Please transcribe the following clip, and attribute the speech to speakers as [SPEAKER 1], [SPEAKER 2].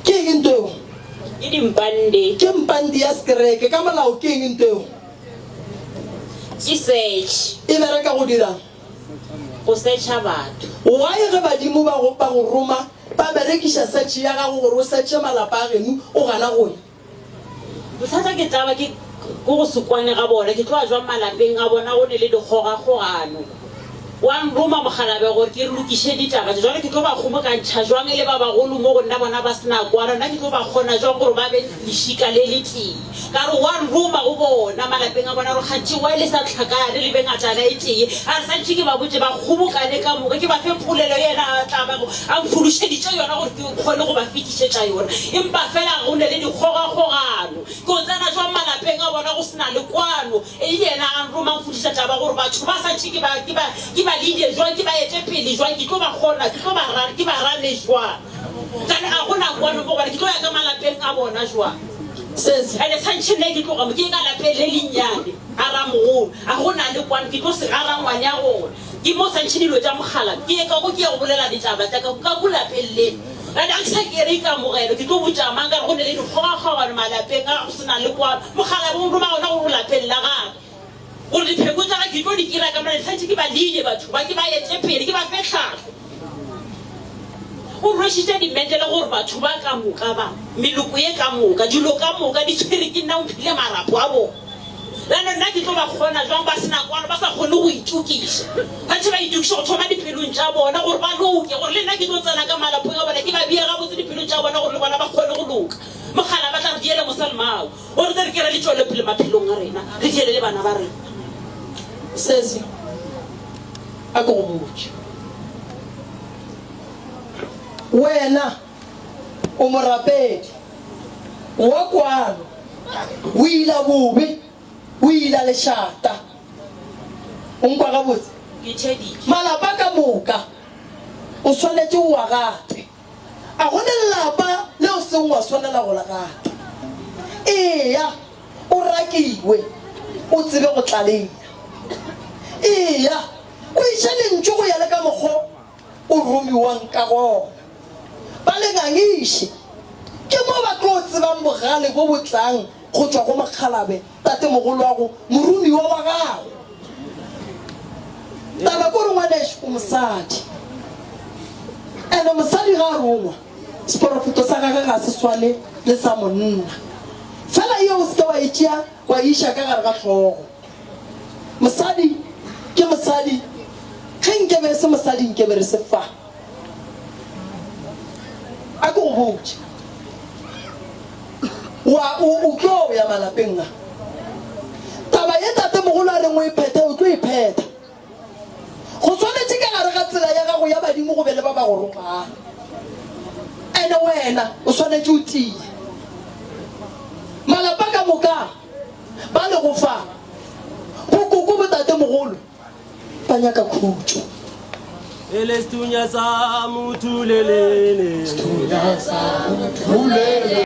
[SPEAKER 1] Ke eng nto eo?
[SPEAKER 2] Ke dimpande.
[SPEAKER 1] Ke mpande ya sekereke. Ka molao ke eng nto eo?
[SPEAKER 2] Ke search.
[SPEAKER 1] E bereka go dirang?
[SPEAKER 2] Go searcha batho.
[SPEAKER 1] Why ge badimo ba go ba go roma ba berekiša search ya gago gore o searche malapa a geno o gana go ya?
[SPEAKER 2] Bothata ke taba ke ke go se kwane ga bona. Ke tloga jwang malapeng a bona go ne le dikgogakgogano. Wa nroma mokgalabje gore ke re lokiše ditaba tše. Jwale ke tlo ba kgobokantšha jwang e le ba bagolo mo go nna bona ba se na kwano? Nna ke tlo ba kgona jwang gore ba be lešika le letee? Ka re wa nroma go bona malapeng a bona gore kganthe why le sa hlakane le be ngatana e tee? A re santše ke ba botše ba kgobokane ka moka ke ba fe polelo ye yena a tla bago a mfološeditše yona gore ke kgone go ba fetišetša yona. Empa fela go ne le dikgogakgogano. Ke o tsena jwang malapeng a bona go se na le kwano? E le yena a nroma mfodiša taba gore batho ba sa tše ke ba, ke ba, ke ba leade jwang, ke ba ete pele jwang, ke tlo ba kgona, ke tlo ba ra, ke ba rane jwang. Jwale a go na kwano mo gobane ke tlo ya ka malapeng a bona jwang.
[SPEAKER 1] Sesi.
[SPEAKER 2] Ene tshwantšhe nna ke tloga mo ke ye ka lapeng le lennyane ga ramogolo, a go na le kwano, ke tlo se gara ngwane a gona. Ke mo swantšhe dilo tša mogala, ke ye ka ko ke ye go bolela ditaba tša ka ka ko lapeng le. Bjale ga ke sa kere kamogelo, ke tlo botša mang ka re go ne le dikgogakgogano malapeng a go se na le kwano. Mokgalabje o roma gona gore o lapeng la gagwe gore dipheko tša gagwe ke tlo di kira ka mona, tshwantšhe ke ba leile batho ba, ke ba ete pele, ke ba fe tlhahlo. O rwešitše dimentele gore batho ba ka moka ba, meloko ye ka moka, dilo ka moka di tshwere ke nna, o mphile marapo a bona. Bjale nna ke tlo ba kgona jwang ba se na kwano, ba sa kgone go itokiša? Gantši ba itokiša go thoma dipelong tša bona gore ba loke, gore le nna ke tlo tsena ka malapong a bona, ke ba bee gabotse dipelong tša bona gore le bona ba kgone go loka. Mogala ba tla re diele mosalmao, gore tle re kere le tšwelopele maphelong a rena, re diele le bana ba rena.
[SPEAKER 1] Sesi, a ke go botše. Wena o morapedi wa kwano, o ila bobe, o ila lešata. O nkwa gabotse?
[SPEAKER 2] Ke theeditše.
[SPEAKER 1] Malapa ka moka o swanetše o a gate. A go ne lapa le o seng wa swanela go le gata. Eya, o rakiwe, o tsebe go tlalea. Eya, o iše lentšu go ya le ka mokgo o romiwang ka gona. Ba le ngangiše, ke mo ba tlo tsebang bogale bo bo tlang go tšwa go mokgalabje tatemogoloago, moromiwa wa gago. Taba ke gore ngwanešu o mosadi, ene mosadi ga a rongwa, seporofeto sa gage ga se swane le sa monna. Fela yeo o se ke wa e tšea wa e iša ka gare ga hlogo. Mosadi ke mosadi, ge nkebe e se mosadi nkebe re se fa. A ke go botše, wa, o, o tlo ya malapeng a. Taba ye tatemogolo a reng o e phethe, o tlo e phetha. Go swanetše ka gare ga tsela ya gago ya badimo go be le ba ba go rogang. Ene wena o swanetše o tie. Malapa ka moka ba lego fa, bokoko, botatemogolo, ba nyaka khutšo.
[SPEAKER 3] E le sethunya sa mothulelele. Sethunya sa mothulelele.